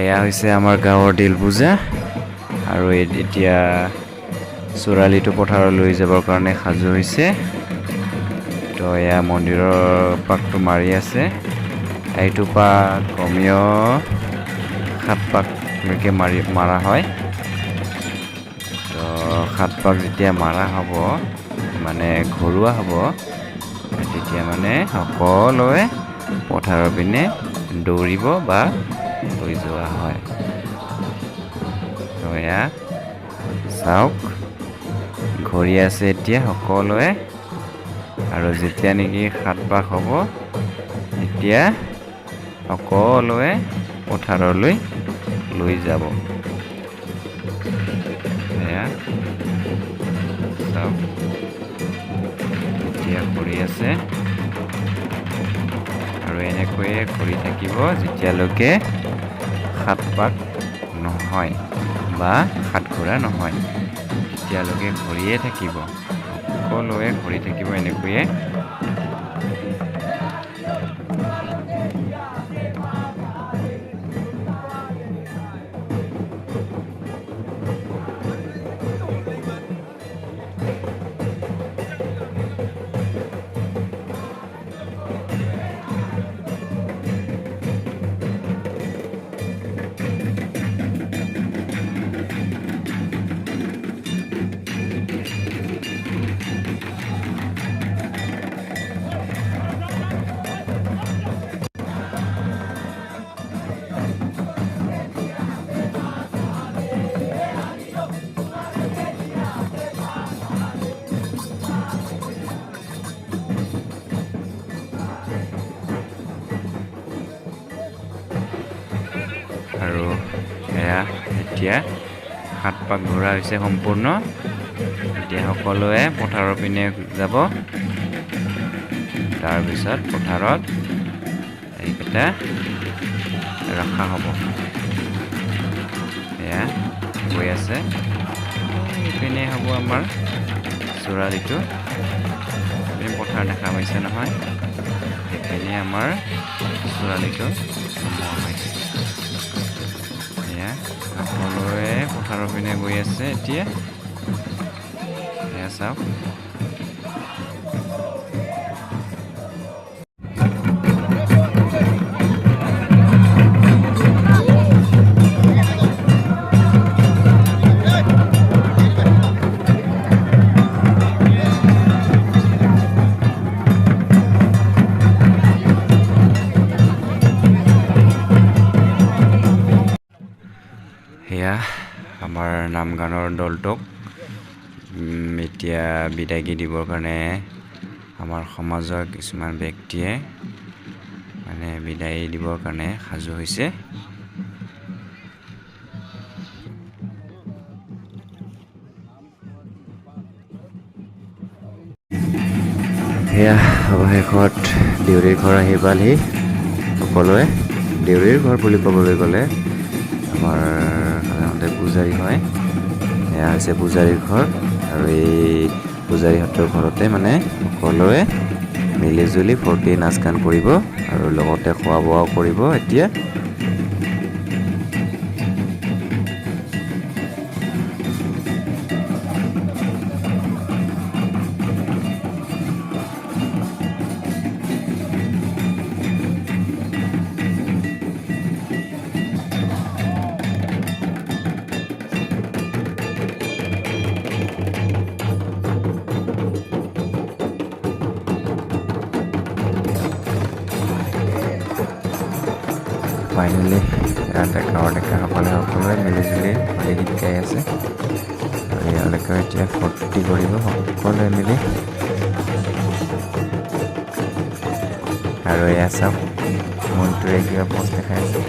এয়া হৈছে আমাৰ গাঁৱৰ দেউল পূজা আৰু এতিয়া চোৰালিটো পথাৰলৈ লৈ যাবৰ কাৰণে সাজু হৈছে। তো এয়া মন্দিৰৰ পাকটো মাৰি আছে। এইটো পাক কমেও 7 পাকলৈকে মাৰা হয়। তো 7 পাক যেতিয়া মাৰা হ'ব, মানে ঘৰুৱা হ'ব, তেতিয়া মানে সকলোৱে পথাৰৰ পিনে দৌৰিব বা লৈ যোৱা হয়। তো এয়া চাওক, ঘূৰি আছে এতিয়া সকলোৱে। আৰু যেতিয়া নেকি 7 পাক হ'ব, তেতিয়া সকলোৱে পথাৰলৈ লৈ যাব। এয়া চাওক, এতিয়া ঘূৰি আছে আৰু এনেকৈয়ে ঘূৰি থাকিব যেতিয়ালৈকে 7 পাক নহয় বা 7 ঘূৰা নহয়, তেতিয়ালৈকে ঘূৰিয়ে থাকিব, সকলোৱে ঘূৰি থাকিব এনেকৈয়ে। আৰু এয়া এতিয়া 7 পাক ঘূৰা হৈছে সম্পূৰ্ণ। এতিয়া সকলোৱে পথাৰৰ পিনে যাব, তাৰপিছত পথাৰত এইকেইটা ৰখা হ'ব। এয়া গৈ আছে, এইপিনে হ'ব আমাৰ চোৰালিটো। এইপিনে পথাৰ দেখা পাইছে নহয়, সেইপিনে আমাৰ চোৰালিটো নমোৱা হয়। এয়া সকলোৱে পথাৰৰ পিনে গৈ আছে এতিয়া। এয়া চাওক। সেয়া আমাৰ নাম গানৰ দলটোক এতিয়া বিদায় দিবৰ কাৰণে আমাৰ সমাজৰ কিছুমান ব্যক্তিয়ে মানে বিদায় দিবৰ কাৰণে সাজু হৈছে। সেয়া অৱশেষত দেউৰীৰ ঘৰ আহি পালহি সকলোৱে। দেউৰীৰ ঘৰ বুলি ক'বলৈ গ'লে আমাৰ সাধাৰণতে পূজাৰী হয়। এয়া হৈছে পূজাৰীৰ ঘৰ আৰু এই পূজাৰীহঁতৰ ঘৰতে মানে সকলোৱে মিলিজুলি ফূৰ্তি নাচ গান কৰিব আৰু লগতে খোৱা বোৱাও কৰিব এতিয়া। ফাইনেলি গাঁৱৰ ডেকাসকলে সকলোৱে মিলিজুলি হোলী গীত গাই আছে আৰু এওঁলোকেও এতিয়া ফূৰ্তি কৰিব সকলোৱে মিলি। আৰু এয়া চাওক, মন্ত্ৰীয়ে কিবা পষ্ট দেখাই আছে।